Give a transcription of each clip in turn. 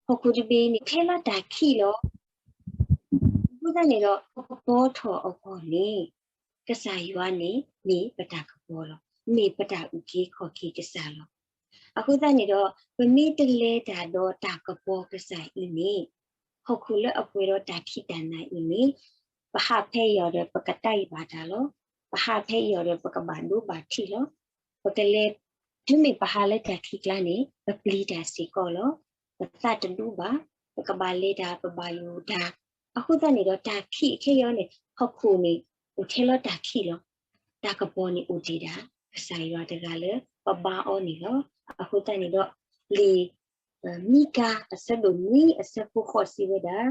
ဟီၣ်ခိၣ်တဘ့ၣ်အံၤန့ၣ် ထဲလီၤတၢ်ခံးလီၤ. အဃိသတးန့ၣ်ဒီး ပကပီၤထီၣ်အဂီၢ်န့ၣ် ကစၢ်ယွၤန့ၣ်မ့ၢ်ပတၢ်ကပီၤလီၤ. မ့ၢ်ပတၢ်အုၣ်က့ၤခီၣ်က့ၤကစၢ်လီၤ. အဃိသတးန့ၣ်ဒီး ပမ့ၢ်တလဲၤတၢ်ဒီးတၢ်ကပီၤကစၢ်အံၤန့ၣ် ဟီၣ်ခိၣ်လၢအပှဲၤဒီးတၢ်ခံးတၢ်နၤအံၤန့ၣ် ပဟးဖဲအံၤအီၤဒီး ပကတၢ်အံၤဘၣ်တၢ်လီၤ. ပဟးဖဲအံၤအီၤဒီး ပကဘၣ်ဒိဘၣ်ထံးလီၤ. ပကလဲၤ တုၤမ့ၢ်ပဟးလၢတၢ်ခံးကျါန့ၣ် ပပျံၤတၢ်စ့ၢ်ကီးလီၤ. ပသးတဒူဘၣ်, ပကဘၣ်လဲၤတၢ် ပဘၣ်ယိၣ်တၢ်. အဃိသတးန့ၣ်ဒီး တၢ်ခံးခဲအံၤန့ၣ် ဟီၣ်ခိၣ်န့ၣ် အိၣ်ထဲလီၤတၢ်ခံးလီၤ. တၢ်ကပီၤန့ၣ်အိၣ်တ့ၢ်ဒၣ် ကစၢ်ယွၤတဂၤလၢပဘါအီၤန့ၣ်လီၤ. အဃိသတးန့ၣ်ဒီး လံာ် မံကၤ အဆၢဒိၣ်နွံ အဆၢဖိဃိး စံးဝဲဒၣ်,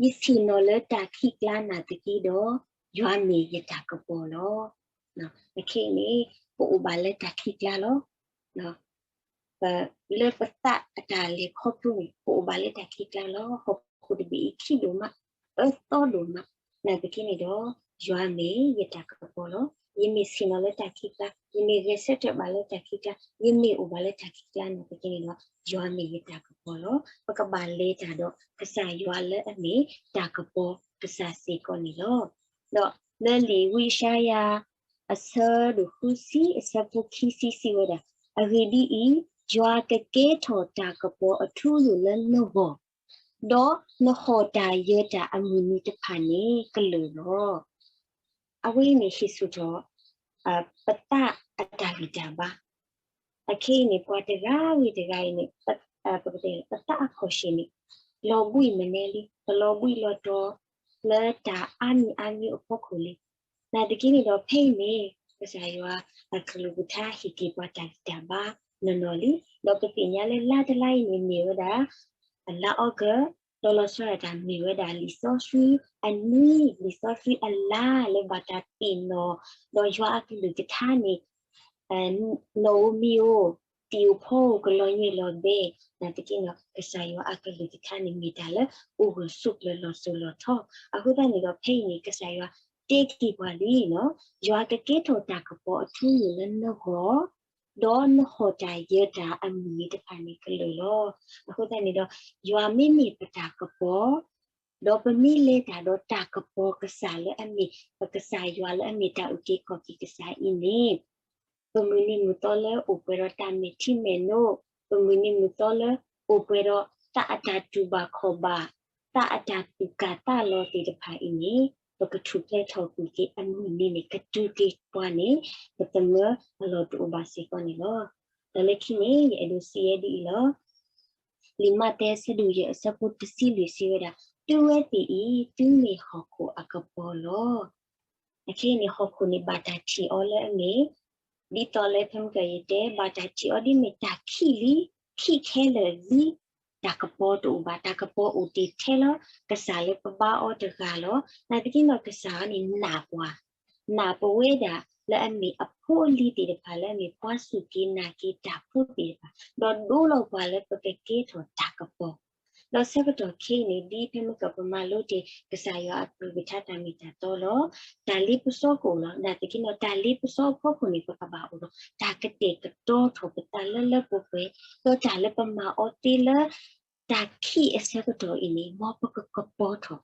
ယဆ့ၣ်နီၤလၢတၢ်ခံးကျါနာ်သက့ဒီး ယွၤမ့ၢ်ယတၢ်ကပီၤလီၤ. အခဲအံၤန့ၣ် ပအိၣ်ဘၣ်လၢတၢ်ခံးကျါလီၤ. လၢပသးအတၢ်လဲၤခီဖျိန့ၣ် ပအိၣ်ဘၣ်လၢတၢ်ခံးကျါလီၤ. ဟီၣ်ခိၣ်တဘ့ၣ်အံၤခံးဒိၣ်မး, အၢသီဒိၣ်မး, နာ်သက့န့ၣ်ဒီး ယွၤမ့ၢ်ယတၢ်ကပီၤလီၤ. ယမ့ၢ်ဆ့ၣ်နီၤလၢတၢ်ခံးကျါ, ယမ့ၢ်ဂဲၤဆၢထၢၣ်ဘၣ်လၢတၢ်ခံးကျါ, ယမ့ၢ်အိၣ်ဘၣ်လၢတၢ်ခံးကျါနာ်သက့န့ၣ်ဒီး ယွၤမ့ၢ်ယတၢ်ကပီၤလီၤ. ပကဘၣ်လဲၤတၢ်ဒီးကစၢ်ယွၤလၢအမ့ၢ်တၢ်ကပီၤကစၢ်စ့ၢ်ကီးန့ၣ်လီၤ. ဒီးလၢလံာ်ဝံယၡါယၤ အဆၢဒိၣ်ဃုဆံ အဆၢဖိခံဆံ စံးဝဲဒၣ်, အဂ့ၢ်ဒ်အံၤ, ယွၤကကဲထီၣ်တၢ်ကပီၤအထူအယိာ်လၢနဂီၢ်, ဒီးနဟီၣ်တၢ်ယၢၤတၢ်အမုၢ်နံၤတဖၣ်န့ၣ်ကလၢာ်လီၤ. အဝဲအံၤန့ၣ်ဟ့ၣ်ဆူၣ်ထီၣ် ပသးအတၢ်ဂံၢ်တၢ်ဘါ. အခဲအံၤန့ၣ် ပှၤတဂၤဂ့ၤတဂၤအံၤန့ၣ် ပသးအခီၣ်ဆ့ၣ်န့ၣ် လီၤဘှံးမနုၤလံ, ပလီၤဘှံးလီၤတီၤ လၢတၢ်အါမံၤအါမံၤအဖီခိၣ်လံ. နာ်သက့န့ၣ်ဒီး ဖဲအံၤန့ၣ် ကစၢ်ယွၤအကလုၢ်ကထါဟ့ၣ်က့ၤပှၤတၢ်ဂံၢ်တၢ်ဘါနီၢ်နီၢ်လံ. ဒီးပသ့ၣ်ညါလၢလါတလါအံၤန့ၣ် မ့ၢ်ဝဲဒၣ် လါအီကူး, ဒီးလီၤဆီဒၣ်တၢ်မ့ၢ်ဝဲဒၣ်လံာ်စီဆှံအနွံ, လံာ်စီဆှံအလါလၢဘၣ်တၢ်သ့ၣ်နီၣ်, ဒီးယွၤအကလုၢ်ကထါန့ၣ် နီၣ်ဧိၤမံၤဧိၤ, တံၢ်ဧိၤဖီဧိၤ ကလီၤညွံးလီၤဘဲ, နာ်သက့န့ၣ် ကစၢ်ယွၤအကလုၢ်ကထါန့ၣ် မ့ၢ်တၢ်လၢအိၣ်ဂၢၢ်ဆိးကျၢၤလီၤစိၤလီၤထီ. အဃိသတးန့ၣ်ဒီး ဖဲအံၤန့ၣ် ကစၢ်ယွၤတဲက့ၤပှၤလံ, ယွၤကကဲထီၣ်တၢ်ကပီၤအထူအယိာ်လၢနဂီၢ်, ဒီးနဟီၣ်တၢ်ယၢၤတၢ်အမုၢ်နံၤတဖၣ်န့ၣ်ကလၢာ်လီၤ. အဃိသတးန့ၣ်ဒီး ယွၤမ့မ့ၢ်ပတၢ်ကပီၤ, ဒီးပမ့ၢ်လဲၤတၢ်ဒီးတၢ်ကပီၤကစၢ်လၢအမ့ၢ် ပကစၢ်ယွၤလၢအမ့ၢ်တၢ်အုၣ်က့ၤခီၣ်က့ၤကစၢ်အံၤန့ၣ် ပမုၢ်နံၤမုၢ်သီလၢအိၣ်ပှဲၤဒီးတၢ်မဲာ်ထံမဲာ်နိ, ပမုၢ်နံၤမုၢ်သီလၢအိၣ်ပှဲၤဒီးသးအတၢ်တူၢ်ဘၣ်ခီၣ်ဘၣ်, သးအတၢ်သူၣ်ကၢ်သးလီၤသ့ၣ်တဖၣ်အံၤန့ၣ် ပကထူၣ်ဖျဲးထီၣ်ကွံာ်က့ၤအမုၢ်နံၤန့ၣ် ကတုၤက့ၤပှၤန့ၣ် ပသမၢအလီၢ်တအိၣ်ဘၣ်စ့ၢ်ကီးန့ၣ်လီၤ. ဒီးလၢခံန့ၣ် ယအဲၣ်ဒိးစံးဝဲဒ်အံၤလီၤ. လံာ်မးသဲအဆၢဒိၣ်ယဲၢ်အဆၢဖိတဆံလွံၢ်စံးဝဲဒၣ်, သုဝဲသ့ၣ်အံၤ သုမ့ၢ်ဟီၣ်ခိၣ်အကပီၤလီၤ. အခဲအံၤန့ၣ် ဟီၣ်ခိၣ်န့ၣ်ဘၣ်တၢ်ထံၣ်အီၤလၢအမ့ၢ် ဒ်သိးလၢဖဲမုၢ်ကယတဲ ဘၣ်တၢ်ထံၣ်အီၤဒ်မ့ၢ်တၢ်ခံးလံ, ခံးခဲလၢာ်လံ, တၢ်ကပီၤတအိၣ်ဘၣ်, တၢ်ကပီၤအိၣ်တ့ၢ်ထဲလၢကစၢ်လၢပဘါအီၤတဂၤလီၤ. နာ်သက့ဒီးကစၢ်န့ၣ်နာ်ပှၤ, နာ်ပဝဲဒၣ်လၢအမ့ၢ်အဖိအလံၤသ့ၣ်တဖၣ် လၢအမ့ၢ်ပှၤစူၢ်က့ၤနာ်က့ၤတၢ်ဖိသ့ၣ်တဖၣ်, ဒီးဒိလီၤပှၤလၢပကကဲထီၣ်တၢ်ကပီၤ ဒီးဆၢကတီၢ်ခဲအံၤန့ၣ် ဒ်ဖဲမုၢ်ကီၢ်ပမၤလိတ့ၢ် ကစၢ်ယွၤအကလုၢ်ကထါတၢ်မ့ၢ်တၢ်တီလီၤ. တၢ်လ့ပစီကအိၣ်လီၤ. နာ်သက့ဒီး တၢ်လ့ပစီအဖီခိၣ်န့ၣ် ပကဘၣ်အိၣ်ဒီး တၢ်ကတဲာ်ကတီၤထီၣ်ပသးလၢလၢပှဲၤပှဲၤ, ဒီးတၢ်လၢပမၤအီၤသ့လၢ တၢ်ခံးအဆၢကတီၢ်အံၤန့ၣ် မ်ပကကပီၤထီၣ်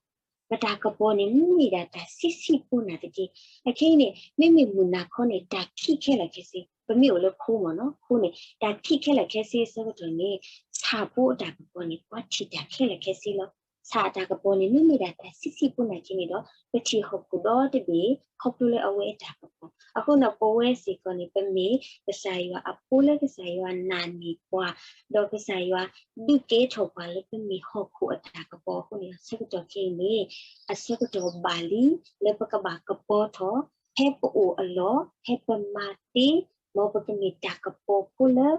ပတၢ်ကပီၤန့ၣ် မ့မ့ၢ်ဒၣ်တၢ်ဆံးဆံးဖိနာ်သက့, အခဲအံၤန့ၣ် မ့မ့ၢ်မုၢ်နၤခီန့ၣ် တၢ်ခံးခဲလၢာ်ခဲဆ့, ပမ့ၢ်အိၣ်လၢခိမ့ၢ်နီၤ, ခိန့ၣ် တၢ်ခံးခဲလၢာ်ခဲဆ့အဆၢကတီၢ်န့ၣ် ဆၣ်ဖိအတၢ်ကပီၤန့ၣ် ပှၤထံၣ်တၢ်ခဲလၢာ်ခဲဆ့လီၤ. ဆၣ်အတၢ်ကပီၤန့ၣ် မ့မ့ၢ်ဒၣ်တၢ်ဆံးဆံးဖိနာ်သက့န့ၣ်ဒီး ပထံၣ်ဟီၣ်ခိၣ်ဒီတဘ့ၣ် ခီဖျိလၢအဝဲအတၢ်ကပီၤ. အဃိန့ၣ် ပဝဲစ့ၢ်ကီးန့ၣ် ပမ့ၢ်ကစၢ်ယွၤအဖိလၢကစၢ်ယွၤနာ်န့ၢ်ပှၤ, ဒီးကစၢ်ယွၤဒုးကဲထီၣ်ပှၤလၢပမ့ၢ်ဟီၣ်ခိၣ်အတၢ်ကပီၤအဃိန့ၣ် ဆၢကတီၢ်ခဲအံၤန့ၣ် အဆၢကတီၢ်ဘၣ်လံ လၢပကဘၣ်ကပီၤထီၣ် ဖဲပအိၣ်အလီၢ် ဖဲပမၤသ့ မ်ပကမ့ၢ်တၢ်ကပီၤဖိလၢ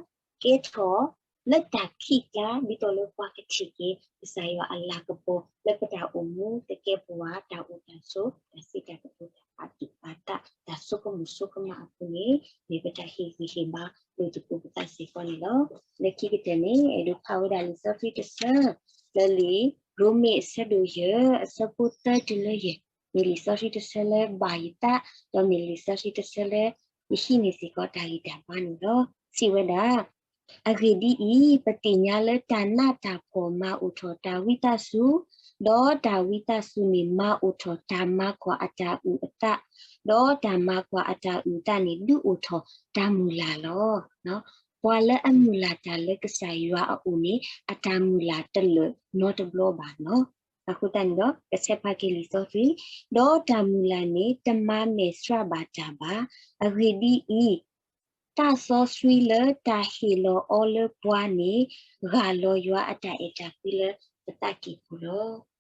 ကဲထီၣ် လၢတၢ်ခံးကျါ ဒ်သိးလၢပှၤကထံၣ်က့ၤ ကစၢ်ယွၤအလၤကပီၤ လၢပတၢ်အိၣ်မူ တကဲပဝး တၢ်အိၣ်တၢ်ဆိး တၢ်စံးတၢ်ကတိၤ တၢ်ပာ်သူၣ်ပာ်သး တၢ်ဆိကမိၣ်ဆိကမးအပူၤန့ၣ် မ့ၢ်ပတၢ်ဟ့ၣ်ဂံၢ်ဟ့ၣ်ဘါ လိာ်သကိးပသးစ့ၢ်ကီးန့ၣ်လီၤ. လၢခံကတၢၢ်န့ၣ် အဲၣ်ဒိးဖးဝဲဒၣ်လံာ်စီဆှံတဆၢ လၢလံာ်ရိမ့ၤအဆၢဒိၣ်ယဲၢ် အဆၢဖိသၢတုၤလၢယဲၢ်, မ့ၢ်လံာ်စီဆှံတဆၢလၢဘၣ်ယသး ဒီးမ့ၢ်လံာ်စီဆှံတဆၢလၢ ယဟံးန့ၢ်စ့ၢ်ကီးတၢ်ဂံၢ်တၢ်ဘါန့ၣ်လီၤ. စံးဝဲဒၣ်, အဂ့ၢ်ဒ်အံၤ, ပသ့ၣ်ညါလၢတၢ်နးတၢ်ဖှီၣ်မၤအိၣ်ထီၣ်တၢ်ဝံသးစူၤ, ဒီးတၢ်ဝံသးစူၤန့ၣ်မၤအိၣ်ထီၣ်တၢ်မၤကွၢ်အတၢ်အုၣ်အသး, ဒီးတၢ်မၤကွၢ်အတၢ်အုၣ်အသးန့ၣ်ဒုးအိၣ်ထီၣ်တၢ်မုၢ်လၢ်လီၤ. ပှၤလၢအမုၢ်လၢ်တၢ်လၢကစၢ်ယွၤအအိၣ်န့ၣ် အတၢ်မုၢ်လၢ်တလၢာ်နီတဘျီဘၣ်လီၤ. အဃိသတးန့ၣ်ဒီး ကဆဲးဖးက့ၤလံာ်စီဆှံ, ဒီးတၢ်မုၢ်လၢ်န့ၣ် တမၤမဲာ်ဆှးဘၣ်တၢ်ဘၣ်. အဂ့ၢ်ဒ်အံၤ, သးစီဆှံလၢတၢ်ဟ့ၣ်လီၤအီၤလၢပှၤန့ၣ် ဂၢ်လီၤယွၤအတၢ်အဲၣ်တၢ်ကွံလၢပသးကံၢ်ပူၤလီၤ.